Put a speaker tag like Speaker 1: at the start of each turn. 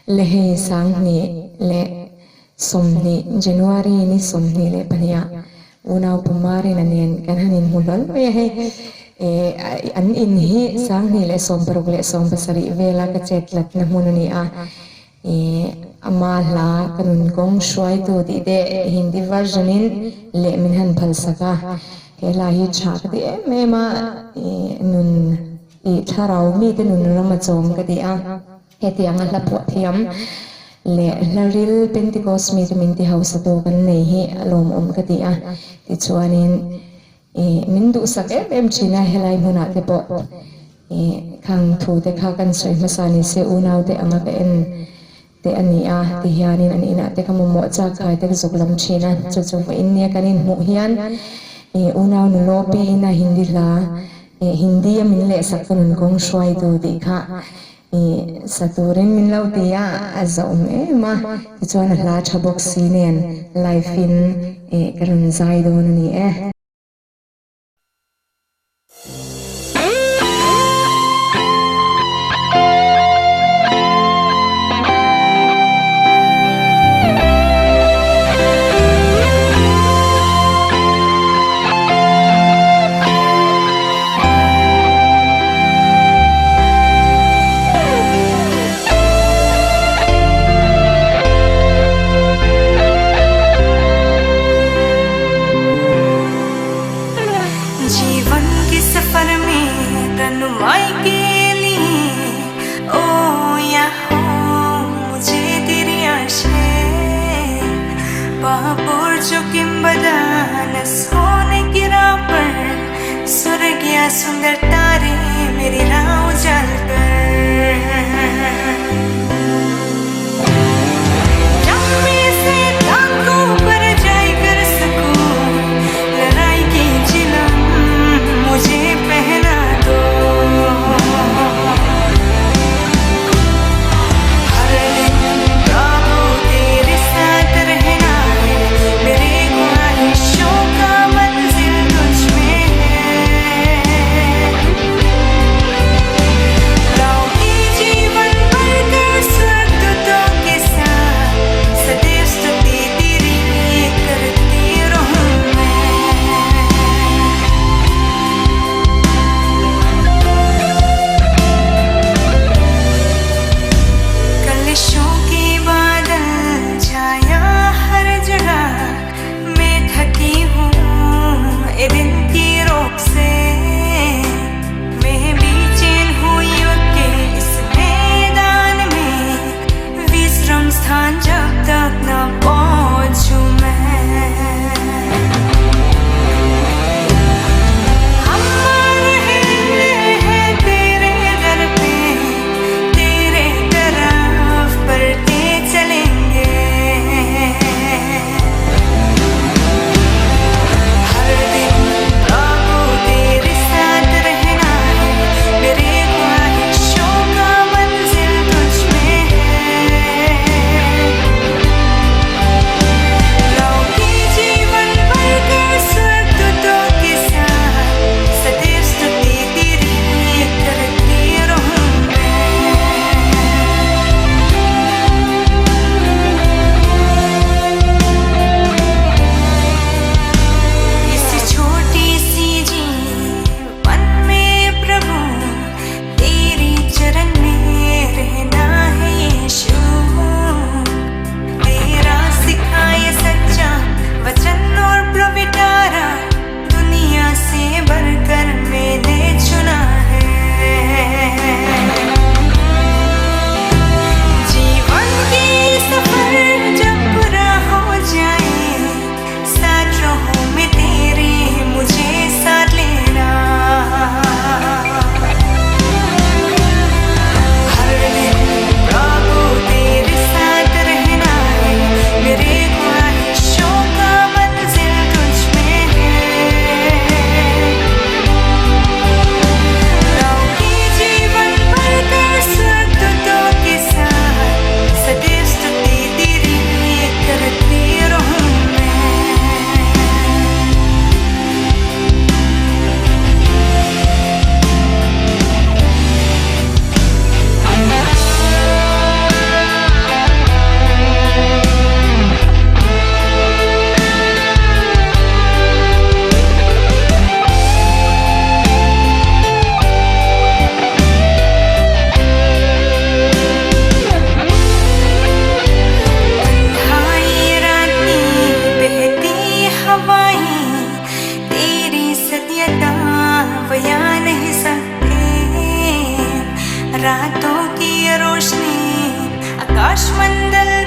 Speaker 1: Le hei 2020 January ni 22 ah unau Pumarina nen kan han inhmu hlawl mai a hei an in hi 2016 vela ka chet tlatna hmun a ni a. Ama hla ka nun kawng hruaitu tih te Hindi version in leh min han phal sak a, he hla hi tha ka ti em em a, nun i thlarau mite nun ram a chawm ka ti a, hetiang a hla phuah thiam leh hla ril Pentecost mite min ti hausa tu kan nei hi a lawmawm ka ti a, tichuanin min duhsak em em thin a helai hmunah te pawh. Khang thu te kha kan sawi hmasa ni se unau te anga ka en te a ni a ti hianin an inah te ka mamawh chak khai te ka zuk lam thin a, chu chu vawiin nia kan inhmuh hian unau nu Lopi ina Hindi hla Hindi a min lehsak ka nun kawng hruaitu tih kha sa turin min lo ti a, a zauh em a, tichuan a hla tha bawk si nen live in ka rawn zai dawn a ni e.
Speaker 2: Rajmandal.